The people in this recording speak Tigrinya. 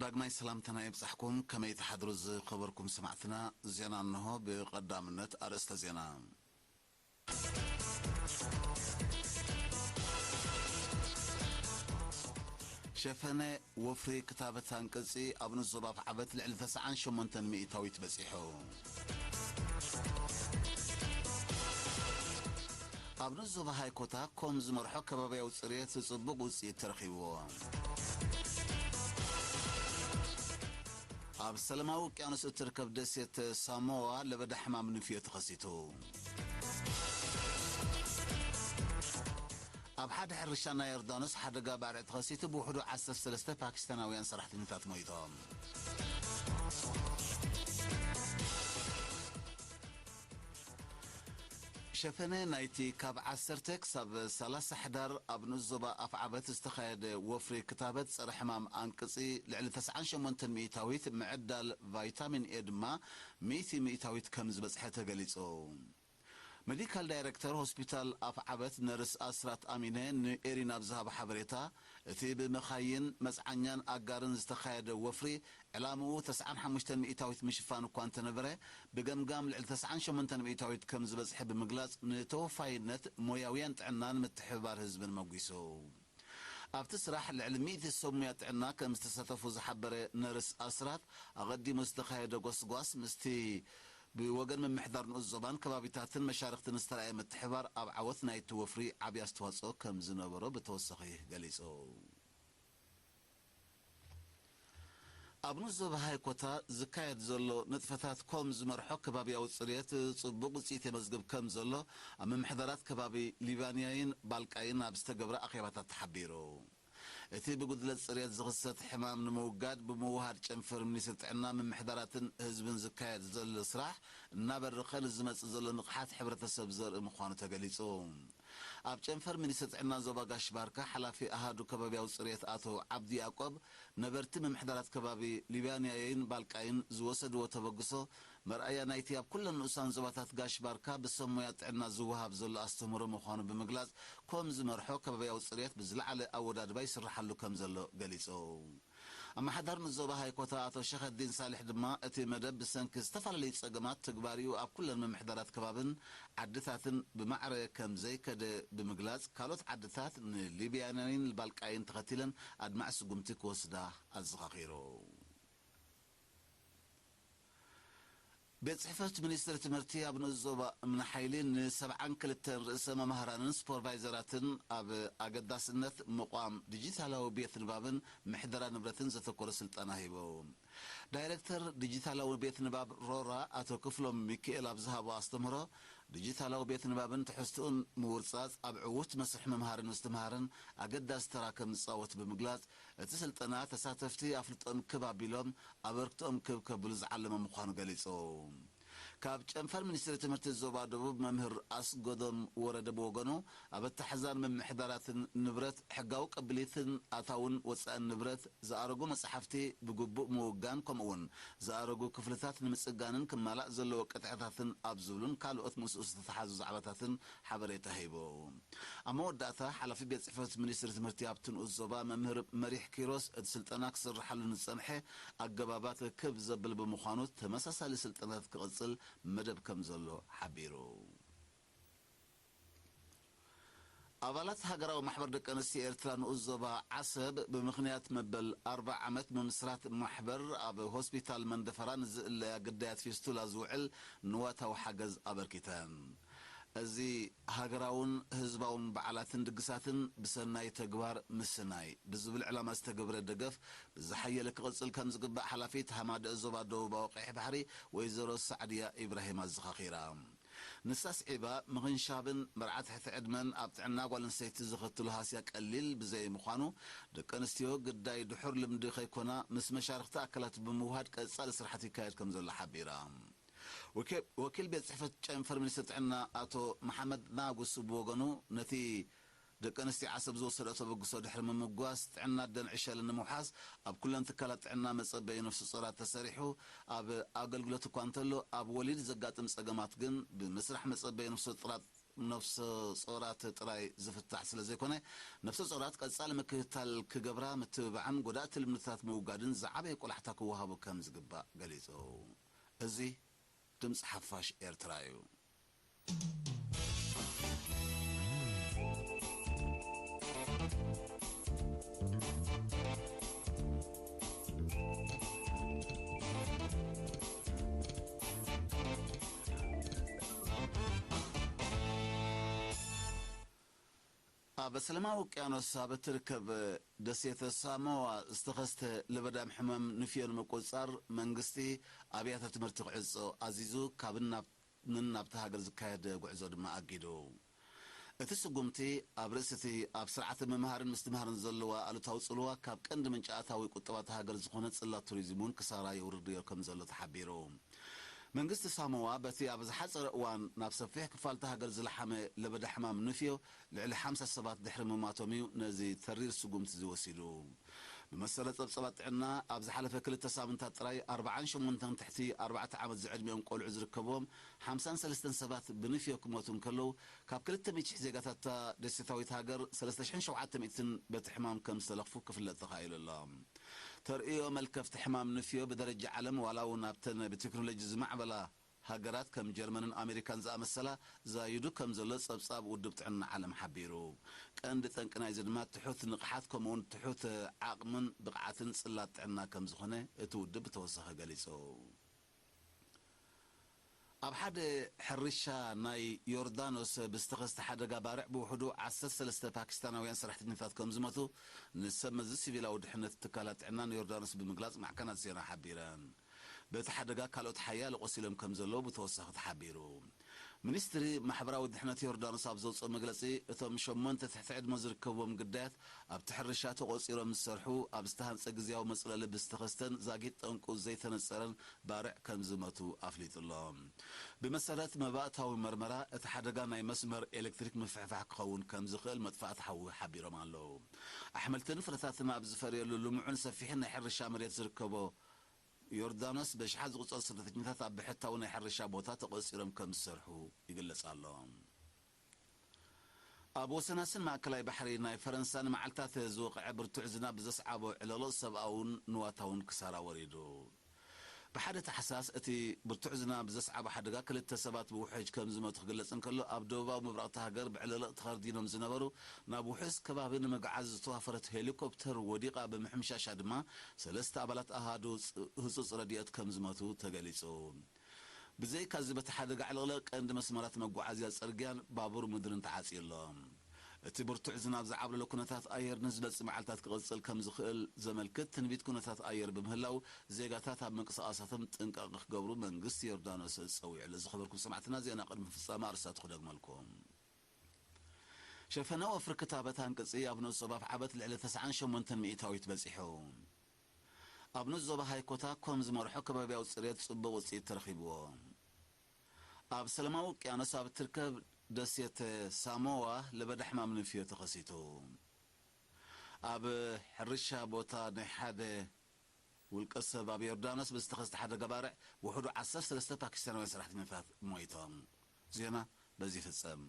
ዳግማይ ሰላምታና ይብጻሕኩም። ከመይ ትሓድሩ ዝኸበርኩም ሰማዕትና? ዜና እንሆ። ብቐዳምነት ኣርእስተ ዜና። ሸፈነ ወፍሪ ክታበት ኣንቅጺ ኣብ ንዞባ ኣፍዓበት ልዕሊ ተስዓን ሸሞንተን ሚእታዊት በጺሑ። ኣብ ንዞባ ሃይኮታ ኮም ዝመርሖ ከባብያዊ ጽሬት ጽቡቕ ውጽኢት ተረኺብዎ። ኣብ ሰላማዊ ውቅያኖስ እትርከብ ደሴት ሳሞዋ ለበዳ ሕማም ንፍዮ ተኸሲቱ። ኣብ ሓደ ሕርሻ ናይ ዮርዳኖስ ሓደጋ ባርዕ ተኸሲቱ፣ ብውሕዱ ዓሰርተ ሰለስተ ፓኪስታናውያን ሰራሕተኛታት ሞይቶም። ሸፈነ ናይቲ ካብ ዓሰርተ ክሳብ ሰላሳ ሕዳር ኣብ ንኡስ ዞባ ኣፍዓበት ዝተኻየደ ወፍሪ ክታበት ጸረ ሕማም ኣንቅጺ ልዕሊ ተስዓን ሸሞንተን ሚእታዊት፣ ምዕዳል ቫይታሚን ኤ ድማ ሚእቲ ሚእታዊት ከም ዝበጽሐ ተገሊጹ። ሜዲካል ዳይረክተር ሆስፒታል ኣፍዓበት ነርስ ኣስራት ኣሚነ ንኤሪና ኣብ ዝሃቦ ሓበሬታ፣ እቲ ብመኻይን መጽዓኛን ኣጋርን ዝተኻየደ ወፍሪ ዕላምኡ ተስዓን ሓሙሽተን ሚእታዊት ምሽፋን እኳ እንተነበረ፣ ብገምጋም ልዕሊ ተስዓን ሸሞንተን ሚእታዊት ከም ዝበጽሐ ብምግላጽ፣ ንተወፋይነት ሞያውያን ጥዕናን ምትሕብባር ህዝብን መጒሱ። ኣብቲ ስራሕ ልዕሊ ሚእቲ ሰብ ሞያ ጥዕና ከም ዝተሳተፉ ዝሓበረ ነርስ ኣስራት፣ ኣቐዲሙ ዝተኻየደ ጎስጓስ ምስቲ ብወገን ምምሕዳር ንኡስ ዞባን ከባቢታትን መሻርኽትን ዝተራእየ ምትሕባር ኣብ ዓወት ናይቲ ወፍሪ ዓቢ ኣስተዋጽኦ ከም ዝነበሮ ብተወሳኺ ገሊጹ። ኣብ ንኡስ ዞባ ሃይኮታ ዝካየድ ዘሎ ንጥፈታት ኮም ዝመርሖ ከባብያዊ ጽሬት ጽቡቕ ውጽኢት የመዝግብ ከም ዘሎ ኣብ ምምሕዳራት ከባቢ ሊባንያይን ባልቃይን ኣብ ዝተገብረ ኣኼባታት ተሓቢሩ። እቲ ብጉድለት ጽሬት ዝኽሰት ሕማም ንምውጋድ ብምውሃድ ጨንፈር ሚኒስትሪ ጥዕና ምምሕዳራትን ህዝብን ዝካየድ ዘሎ ስራሕ እናበረኸ ንዝመጽእ ዘሎ ንቕሓት ሕብረተሰብ ዘርኢ ምዃኑ ተገሊጹ። ኣብ ጨንፈር ሚኒስትሪ ጥዕና ዞባ ጋሽ ባርካ ሓላፊ ኣሃዱ ከባብያዊ ጽሬት ኣቶ ዓብዲ ያዕቆብ፣ ነበርቲ ምምሕዳራት ከባቢ ሊባንያይን ባልቃይን ዝወሰድዎ ተበግሶ መርኣያ ናይቲ ኣብ ኩለን ንኡሳን ዞባታት ጋሽ ባርካ ብሰብ ሞያ ጥዕና ዝወሃብ ዘሎ ኣስተምህሮ ምዃኑ ብምግላጽ፣ ኮም ዝመርሖ ከባብያዊ ጽሬት ብዝለዓለ ኣወዳድባ ይስርሓሉ ከም ዘሎ ገሊጹ። ኣመሓዳሪ ንዞባ ሃይኮታ ኣቶ ሸኸዲን ሳልሕ ድማ፣ እቲ መደብ ብሰንኪ ዝተፈላለዩ ጸገማት ትግባሪኡ ኣብ ኩለን ምምሕዳራት ከባብን ዓድታትን ብማዕረ ከም ዘይከደ ብምግላጽ፣ ካልኦት ዓድታት ንሊብያናይን ባልቃይን ተኸቲለን ኣድማዒ ስጉምቲ ክወስዳ ኣዘኻኺሩ። ቤት ጽሕፈት ሚኒስትሪ ትምህርቲ ኣብ ንኡስ ዞባ እምኒ ሓይሊ ንሰብዓን ክልተን ርእሰ መምህራንን ሱፐርቫይዘራትን ኣብ ኣገዳስነት ምቋም ዲጂታላዊ ቤት ንባብን ምሕደራ ንብረትን ዘተኮረ ስልጠና ሂቡ። ዳይሬክተር ዲጂታላዊ ቤት ንባብ ሮራ ኣቶ ክፍሎም ሚካኤል ኣብ ዝሃቦ ኣስተምህሮ፣ ዲጂታላዊ ቤት ንባብን ትሕዝትኡን ምውርጻጽ ኣብ ዕዉት መስርሕ ምምሃርን ምስትምሃርን ኣገዳሲ ተራ ከም ዝጻወት ብምግላጽ፣ እቲ ስልጠና ተሳተፍቲ ኣፍልጦኦም ክብ ኣቢሎም ኣበርክቶኦም ክብ ከብሉ ዝዓለመ ምዃኑ ገሊጹ። ካብ ጨንፈር ሚኒስትሪ ትምህርቲ ዞባ ደቡብ መምህር ኣስጎዶም ወረደ ብወገኑ፣ ኣብ ኣተሓዛን ምምሕዳራትን ንብረት፣ ሕጋዊ ቅብሊትን ኣታውን ወጻእን ንብረት፣ ዝኣረጉ መጻሕፍቲ ብግቡእ ምውጋን፣ ከምኡ'ውን ዝኣረጉ ክፍልታት ንምጽጋንን ክማላእ ዘለዎ ቅጥዕታትን ኣብ ዝብሉን ካልኦት ምስኡ ዝተተሓዙ ዛዕባታትን ሓበሬታ ሂቡ። ኣብ መወዳእታ፣ ሓላፊ ቤት ጽሕፈት ሚኒስትሪ ትምህርቲ ኣብቲ ንኡስ ዞባ መምህር መሪሕ ኪሮስ፣ እቲ ስልጠና ክስርሓሉ ንዝጸንሐ ኣገባባት ክብ ዘብል ብምዃኑ፣ ተመሳሳሊ ስልጠናታት ክቕጽል መደብ ከም ዘሎ ሓቢሩ። ኣባላት ሃገራዊ ማሕበር ደቂ ኣንስትዮ ኤርትራ ንኡስ ዞባ ዓሰብ፣ ብምኽንያት መበል ኣርብዓ ዓመት ምምስራት ማሕበር፣ ኣብ ሆስፒታል መንደፈራ ንዝእለያ ግዳያት ፊስቱላ ዝውዕል ንዋታዊ ሓገዝ ኣበርኪተን። እዚ ሃገራውን ህዝባውን በዓላትን ድግሳትን ብሰናይ ተግባር ምስናይ ብዝብል ዕላማ ዝተገብረ ደገፍ ብዝሓየለ ክቕጽል ከም ዝግባእ ሓላፊት ሃማደእ ዞባ ደቡባዊ ቀይሕ ባሕሪ ወይዘሮ ሳዕድያ ኢብራሂም ኣዘኻኺራ። ንሳ ስዒባ፣ ምኽንሻብን መርዓ ትሕቲ ዕድመን ኣብ ጥዕና ጓል ኣንስተይቲ ዘኸትሎ ሃስያ ቀሊል ብዘይምዃኑ፣ ደቂ ኣንስትዮ ግዳይ ድሑር ልምዲ ከይኮና ምስ መሻርኽቲ ኣካላት ብምውሃድ ቀጻሊ ስራሓት ይካየድ ከም ዘሎ ሓቢራ። ወኪ-፣ ወኪል ቤት ጽሕፈት ጨንፈር ሚኒስትሪ ጥዕና ኣቶ መሓመድ ናጉስ ብወገኑ፣ ነቲ ደቂ ኣንስትዮ ዓሰብ ዝወሰድኦ ተበግሶ ድሕሪ ምምጓስ፣ ጥዕና ኣደን ዕሸልን ንምውሓስ ኣብ ኩለን ትካላት ጥዕና መጸበዪ ነፍሰ ጾራት ተሰሪሑ ኣብ ኣገልግሎት እኳ እንተሎ፣ ኣብ ወሊድ ዘጋጥም ጸገማት ግን ብምስራሕ መጸበዪ ነፍሰ ጾራት ነፍሰ ጾራት ጥራይ ዝፍታሕ ስለ ዘይኮነ፣ ነፍሰ ጾራት ቀጻሊ ምክትታል ክገብራ ምትብባዕን ጎዳእቲ ልምድታት ምውጋድን ዝዓበየ ቆላሕታ ክወሃቦ ከም ዝግባእ ገሊጹ። እዚ ድምጺ ሓፋሽ ኤርትራ እዩ። ኣብ ሰላማዊ ውቅያኖስ ኣብ እትርከብ ደሴት ሳሞዋ ዝተኸስተ ለበዳም ሕማም ንፍዮ ንምቁጽጻር መንግስቲ ኣብያተ ትምህርቲ ክዕጾ ኣዚዙ፣ ካብን ናብን ናብታ ሃገር ዝካየድ ጉዕዞ ድማ ኣጊዱ። እቲ ስጉምቲ ኣብ ርእሲ እቲ ኣብ ስርዓተ ምምሃርን ምስትምሃርን ዘለዋ ኣሉታዊ ጽልዋ፣ ካብ ቀንዲ ምንጪ ኣታዊ ቁጠባ እታ ሃገር ዝኾነ ጽላት ቱሪዝም እውን ክሳራ የውርድ ከም ዘሎ ተሓቢሩ። መንግስቲ ሳሞዋ በቲ ኣብ ዝሓጸረ እዋን ናብ ሰፊሕ ክፋል እታ ሃገር ዝለሓመ ለበዳ ሕማም ንፍዮ ልዕሊ ሓምሳ ሰባት ድሕሪ ምማቶም እዩ ነዚ ተሪር ስጉምቲ ዝወሲዱ። ብመሰረት ጸብጻባት ጥዕና፣ ኣብ ዝሓለፈ ክልተ ሳምንታት ጥራይ ኣርባዓን ሸሞንተን ትሕቲ ኣርባዕተ ዓመት ዝዕድሚኦም ቆልዑ ዝርከብዎም ሓምሳን ሰለስተን ሰባት ብንፍዮ ክሞቱ እንከለዉ፣ ካብ ክልተ ሚእቲ ሺሕ ዜጋታት እታ ደሴታዊት ሃገር ሰለስተ ሽሕን ሸውዓተ ሚእትን በቲ ሕማም ከም ዝተለኽፉ ክፍለጥ ተኻኢሉ ኣሎ። ተርእዮ መልከፍቲ ሕማም ንፍዮ ብደረጃ ዓለም፣ ዋላ እውን ኣብተን ብቴክኖሎጂ ዝማዕበላ ሃገራት ከም ጀርመንን ኣሜሪካን ዝኣመሰላ፣ ዛይዱ ከም ዘሎ ጸብጻብ ውድብ ጥዕና ዓለም ሓቢሩ። ቀንዲ ጠንቂ ናይዚ ድማ ትሑት ንቕሓት፣ ከምኡውን ትሑት ዓቕምን ብቕዓትን ጽላት ጥዕና ከም ዝኾነ እቲ ውድብ ብተወሳኺ ገሊጹ። ኣብ ሓደ ሕርሻ ናይ ዮርዳኖስ ብዝተኸስተ ሓደጋ ባርዕ ብውሕዱ ዓሰርተ ሰለስተ ፓኪስታናውያን ሰራሕተኛታት ከም ዝሞቱ ንሰብ መዚ ሲቪላዊ ድሕነት ትካላት ጥዕና ንዮርዳኖስ ብምግላጽ ማዕከናት ዜና ሓቢረን። በቲ ሓደጋ ካልኦት ሓያሎ ቆሲሎም ከም ዘለዉ ብተወሳኺ ተሓቢሩ። ሚኒስትሪ ማሕበራዊ ድሕነት ዮርዳኖስ ኣብ ዘውፅኦ መግለፂ፣ እቶም ሸሞንተ ትሕቲ ዕድመ ዝርከብዎም ግዳያት ኣብቲ ሕርሻ ተቖፂሮም ዝሰርሑ፣ ኣብ ዝተሃንፀ ግዝያዊ መፅለሊ ብዝተኸስተን ዛጊት ጠንቁ ዘይተነፀረን ባርዕ ከም ዝመቱ ኣፍሊጡ ኣሎ። ብመሰረት መባእታዊ መርመራ፣ እቲ ሓደጋ ናይ መስመር ኤሌክትሪክ ምፍሕፋሕ ክኸውን ከም ዝኽእል መጥፋእቲ ሓዊ ሓቢሮም ኣለዉ። ኣሕምልትን ፍረታትን ኣብ ዝፈርየሉ ልሙዕን ሰፊሕን ናይ ሕርሻ መሬት ዝርከቦ ዮርዳኖስ፣ በሽሓት ዝቑጸሩ ስደተኛታት ኣብ ብሕታዊ ናይ ሕርሻ ቦታ ተቖጺሮም ከም ዝሰርሑ ይግለጽ ኣሎ። ኣብ ወሰናስን ማእከላይ ባሕሪ ናይ ፈረንሳ ንመዓልታት ዝወቕዐ ብርቱዕ ዝናብ ብዘስዓቦ ዕለሎ ሰብኣውን ንዋታውን ክሳራ ወሪዱ። ብሓደ ታሕሳስ እቲ ብርቱዕ ዝናብ ዘስዓቦ ሓደጋ ክልተ ሰባት ብውሕጅ ከም ዝሞቱ ክግለጽ እንከሎ፣ ኣብ ደቡባዊ ምብራቕ እታ ሃገር ብዕለሎ ተኸርዲኖም ዝነበሩ ናብ ውሑስ ከባቢ ንምግዓዝ ዝተዋፈረት ሄሊኮፕተር ወዲቓ ብምሕምሻሻ ድማ ሰለስተ ኣባላት ኣሃዱ ጽ-፣ ህጹጽ ረድኤት ከም ዝሞቱ ተገሊጹ። ብዘይካዚ በቲ ሓደጋ ዕለቕለቕ ቀንዲ መስመራት መጓዓዝያ ጽርግያን ባቡር ምድርን ተዓጽዩ ኣሎ። እቲ ብርቱዕ ዝናብ ዝዓብለሎ ኩነታት ኣየር ንዝመጽእ መዓልታት ክቕጽል ከም ዝኽእል ዘመልክት ትንቢት ኩነታት ኣየር ብምህላው፣ ዜጋታት ኣብ ምንቅስቓሳቶም ጥንቃቐ ክገብሩ መንግስቲ ዮርዳኖስ ጸዊዑ ኣሎ። ዝኸበርኩም ሰማዕትና፣ ዜና ቅድሚ ፍጻመ ኣርእስታቱ ክደግመልኩም። ሸፈነ ወፍሪ ክታበት ኣንቅጺ ኣብ ንኡስ ዞባ ዓበት ልዕሊ ተስዓን ሸሞንተን ሚእታዊት በጺሑ። ኣብ ንኡስ ዞባ ሃይኮታ ኮም ዝመርሖ ከባቢያዊ ጽሬት ጽቡቕ ውጽኢት ተረኺብዎ። ኣብ ሰላማዊ ውቅያኖስ ኣብ እትርከብ ደሴት ሳሞዋ ለበዳ ሕማም ንፍዮ ተኸሲቱ። ኣብ ሕርሻ ቦታ ናይ ሓደ ውልቀ ሰብ ኣብ ዮርዳኖስ ብዝተኸስተ ሓደጋ ባርዕ ውሕዱ ዓሰርተ ሰለስተ ፓኪስታናውያን ሰራሕተኛታት ሞይቶም። ዜና በዚ ይፍጸም።